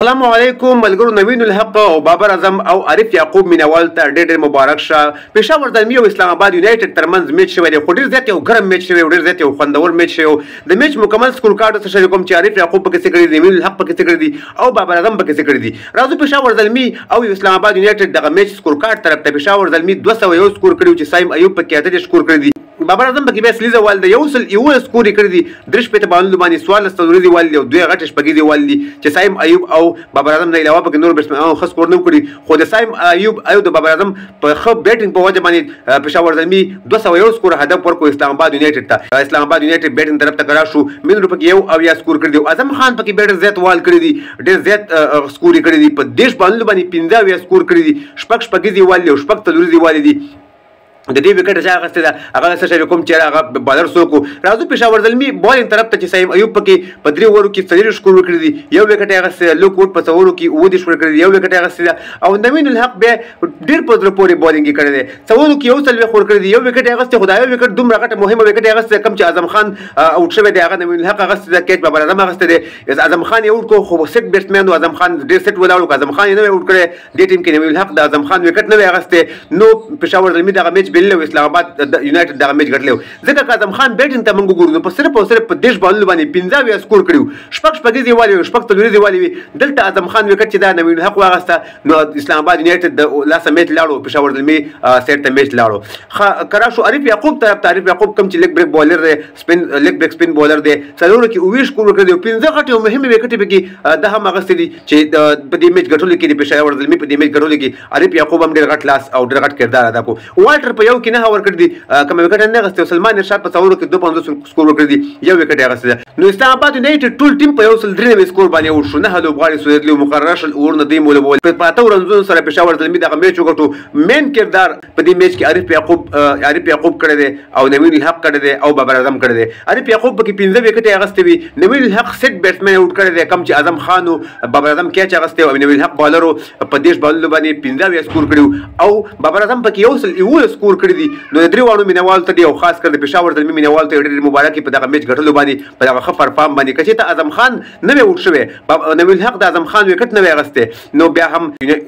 السلام علیکم ملګرو، نوین الحق او بابر اعظم او عارف یعقوب مینوال ته ډېر ډېر مبارک شه. پېښور زلمي او اسلام آباد یونایټډ ترمنځ میچ شوی دی، خو ډېر زیات یو ګرم میچ شوی او ډېر زیات یو خوندور میچ شوی. د میچ مکمل سکور کارت سره شریکوم چې عارف یعقوب پکې څه کړي دي، نوین الحق پکې څه کړي دي او بابر اعظم پکې څه کړي دي. راځو پېښور زلمي او اسلام آباد یونایټډ دغه میچ سکور کارت طرف ته. پېښور زلمي 201 سکور کړی چې صایم ایوب پکې 38 سکور کړی دي. بابر اعظم پکې بیا سلیزه وال دی، 111 سکور یې کړی دي، 63 بالونو باندې 14 څلوریزې وال دي او دوې غټې شپږیزې وال دي چې صایم ایوب او بابر اعظم نه علاوه پکې نور بیټسمنانو ښه سکور نه وکړي. خو د صایم ایوب او د بابر اعظم په ښه بیټینګ په وجه باندې پېښور زلمي 201 سکور هدف ورکړو اسلام آباد یونایټډ ته. اسلام آباد یونایټډ بیټینګ طرف ته کرا شو، مینرو پکې 71 سکور کړی دی. اعظم خان پکې بیا ډېر زیات وال کړی دي، ډېر زیات سکور یې کړی دي، په 30 بالونو باندې 75 سکور کړی دي، شپږ شپږیزې وال دي او شپږ څلوریزې وال دي. د دې وکټ چې اخیستې ده هغه څه شریکوم چې هغه بالر څوک و. راځو پېښور زلمي بالینګ طرف ته چې صایم ایوب پکې په درې اورو کې 24 سکور وکړي دي، یو وکټ یې اخیستې ده. لوک ووډ په څلورو کې 37 ورکړي دي، یو وکټ یې اخیستې ده. او نوین الحق بیا ډېر په زړه پورې بالینګ یې کړی دی، څلورو کې 41 ورکړي دي، یو وکټ یې اخیستې. خو دا یو وکټ دومره غټه مهمه وکټ یې اخیستې ده کوم چې اعظم خان اوټ شوی دی، هغه نوین الحق اخیستې ده. کیچ بابر اعظم اخیستی دی، اعظم خان یې اوټ کړو، خو سیټ بیټسمین و، اعظم خان ډېر سیټ ولاړ و. که اعظم خان یې نه وای اوټ کړی دې ټیم کې نوین الحق د اعظم خان وکټ نه وای اخیستی، نو پېښور زلمي دغه میچ بللی او اسلام آباد یونایټډ دغه میچ ګټلی و. ځکه که اعظم خان بیټینګ ته موږ وګورو نو په صرف او صرف په 30 بالونو باندې 75 سکور کړي وو، شپږ شپږیزې والي وې، شپږ څلوریزې والي وې. دلته اعظم خان وکټ چې دا نوین الحق واخیسته نو اسلام آباد یونایټډ د لاسه میچ لاړو، پېښور زلمي سیټ ته میچ لاړو. که راشو عارف یعقوب طرف ته، عارف یعقوب کوم چې لیګ بریک بالر دی، سپین لیګ بریک سپین بالر دی، څلورو کې 27 سکور وکړی دی، پنځه غټې او مهمې وکټې پکې ده هم اخیستې دي چې په دې میچ ګټلو کې د پېښور زلمي په دې میچ ګټلو کې عارف یعقوب هم ډېر غټ لاس او ډېر غټ کردار ادا کړو. والټر په یو کې 9 ورکړي دي، کومه وکټ نه اخیستې. سلمان ارشاد په څلورو کې 52 سکور وکړي دي، یو وکټ یې اخیستې ده. نو اسلام آباد یونایټډ ټول ټیم په 193 سکور باندې اوټ شو، 9 لوبغاړي سوځېدلي وو، مقرره شل اورونه دوی ولوبول. په اته رنزونو سره پېښور زلمي دغه میچ وګټو. مین کردار په دې میچ کې عارف یعقوب کړی دی او نوین الحق کړی دی او بابر اعظم کړی دی. عارف یعقوب پکې 5 وکټې اخیستې وي، نوین الحق سیټ بیټسمن اوټ کړی دی کوم چې اعظم خان و، بابر اعظم کیچ اخیستی او نوین الحق بالر و، په 30 بالونو باندې 75 سکور کړي او بابر اعظم پکې 111 سکور کړي دي. نو د درې واړو مینهوالو ته دی او خاص کر د پېښور زلمي مینهوالو ته ډېر مبارکي په دغه میچ ګټلو باندې، په دغه ښه پرفارم باندې. که چېرته اعظم خان نه وی اوټ شوی، نوین الحق د اعظم خان وکټ نه وی اخیستی، نو بیا هم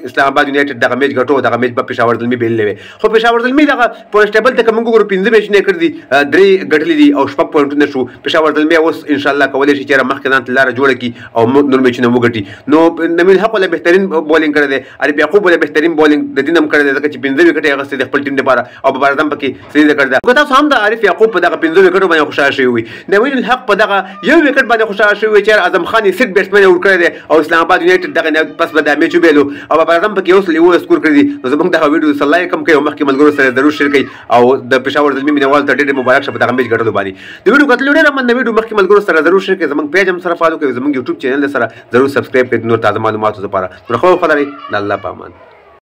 اسلام آباد یونایټډ دغه میچ ګټو، دغه میچ به پېښور زلمي بېللی وی. خو پېښور زلمي دغه پوینټ ټیبل ته که موږ وګورو 5 میچونه یې کړي دي، 3 ګټلي دي او 6 پوینټونه شو. پېښور زلمي اوس انشاءالله کولی شي چې مخکې ځان ته لاره جوړه کړي او نور میچونه وګټي. نو نوین الحق ولا بهترین بولینګ کړی دی، عارف یعقوب ولا بهترین بولینګ د دین هم کړی دی، ځکه چې 5 وکټې یې اخیستې د خپل ټیم لپاره او بابر اعظم پکې سلیزه کړې ده. که تاسو هم د عارف یعقوب په دغه 5 وکټو باندې خوشحاله شوي وي، نوین الحق په دغه یو وکټ باندې خوشحاله شوي وي چې اعظم خان یې سیټ بیټسمن اوټ کړی دی او اسلام آباد یونایټډ دغه نه پس به دا میچ وبېلو او بابر اعظم پکې 111 سکور کړی دي. نو زموږ دغه ویډیو سره لایک هم کوئ او مخکې ملګرو سره ضرور شیر کړئ او د پېښور زلمي مینهوالو ته ډېر مبارک شه په دغه میچ ګټلو باندې. د ویډیو کتلو ډېره مننه. ویډیو مخکې ملګرو سره ضرور شیر کړئ، زموږ پیج هم سره فالو کړئ، زموږ یوټیوب چینل سره ضرور سبسکرایب کړئ نور تازه معلوماتو لپاره. نو ښه وخت لرئ، د الله په امان.